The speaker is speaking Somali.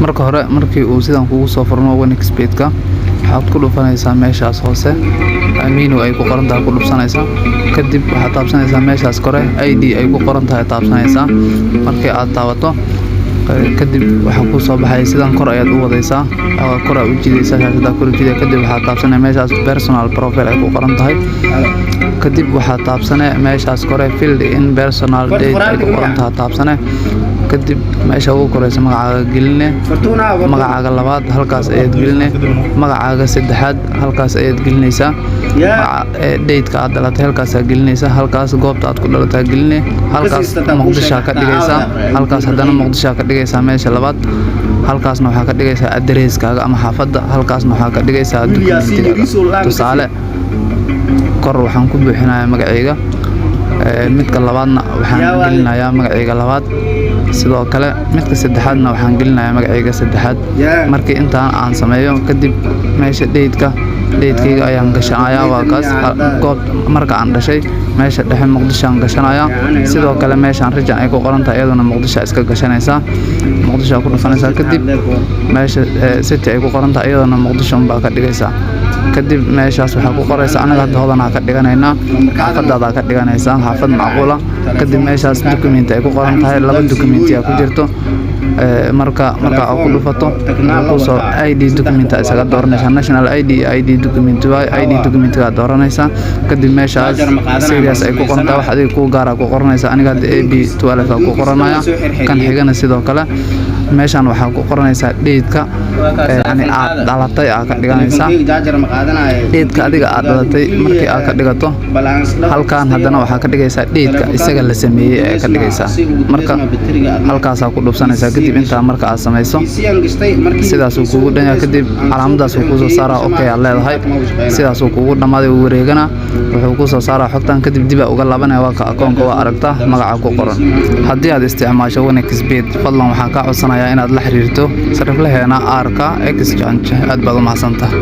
Marka hore, markii uu sidan kugu soo furmo 1xBet-ka, waxaad ku dhufanaysaa meeshaas hoose menu ay ku qoran tahay, ku dhufsanaysaa. Kadib waxaad taabsanaysaa meeshaas kore ID ay ku qoran tahay taabsanaysaa. Markii aad taabato kadib, waxaa kuu soo baxaya sidan. Kor ayaad u wadaysaa, kor aad u jiidaysaa, shaashada kor u jiidaya. Kadib waxaad taabsanaya meeshaas personal profile ay ku qoran tahay. Kadib waxaad taabsane meeshaas kore fill in personal data ay ku qoran tahay taabsane. Kadib meesha ugu koreysa magacaaga geline, magacaaga labaad halkaas ayaad geline, magacaaga saddexaad halkaas ayaad gelinaysaa, date-ka aad dhalatay halkaasaa gelinaysaa, halkaas goobta aad ku dhalataa geline, halkaas Muqdishaa ka dhigaysaa, halkaas haddana Muqdishaa ka dhigaysaa meesha labaad, halkaasna waxaa ka dhigaysaa address-kaaga ama xaafadda, halkaasna waxaa ka dhigaysaa document-igaaga. Tusaale, kor waxaan ku buuxinayaa magacayga, midka labaadna waxaan gelinayaa magacayga labaad, sidoo kale midka saddexaadna waxaan gelinayaa magacayga saddexaad. Markii intaan aan sameeyo kadib, meesha date-ka, date-kayga ayaan gashanayaa. Waa kaas goob marka aan dhashay. Meesha dhexe Muqdisho aan gashanayaa. Sidoo kale meeshaan region ay ku qoran tahay iyaduna Muqdisho iska gashanaysaa, Muqdisho ku dhufanaysaa. Kadib meesha city ay ku qoran tahay iyaduna Muqdisho unbaa ka dhigaysaa. Kadib meeshaas waxaa ku qoraysa, anaga hadda Hodanaa ka dhiganaynaa, xaafadaadaa ka dhiganaysaa, xaafad macquula. Kadib meeshaas document ay ku qoran tahay, laba document ku jirto. Marka aad ku dhufato, kusoo ID document isaga dooranaysaa, national ID iyo ID document waay. ID document-gaa dooranaysaa. Kadib meeshaas series ay ku qoran tahay, wax adiga kuu gaara ku qoranaysaa. Aniga hadda AB 12 ku qoranaya. Kan xigana sidoo kale meeshaan waxaa ku qoranaysaa date-ka yani aad dhalatay aa ka dhiganaysaa, date-ka adiga aad dhalatay. Markii aad ka dhigato, halkan haddana waxaa ka dhigaysaa date-ka isaga la sameeyey ee ka dhigaysaa. Marka halkaasaa ku dhufsanaysaa. Kadib intaa marka aad samayso, sidaasuu kugu dhanya. Kadib calaamadaasuu kuusoo saaraa, okay aad leedahay. Sidaasuu kugu dhammaaday. Uu wareegana, wuxuu kusoo saaraa xogtan. Kadib dibaa uga laabanaya. Waa ka akoonka, waa aragtaa magaca ku qoran. Haddii aad isticmaasho 1xBet, fadlan waxaan kaa codsanayaa inaad la xiriirto sariflaheena Arka Exchange. Aad baad u mahadsantahay.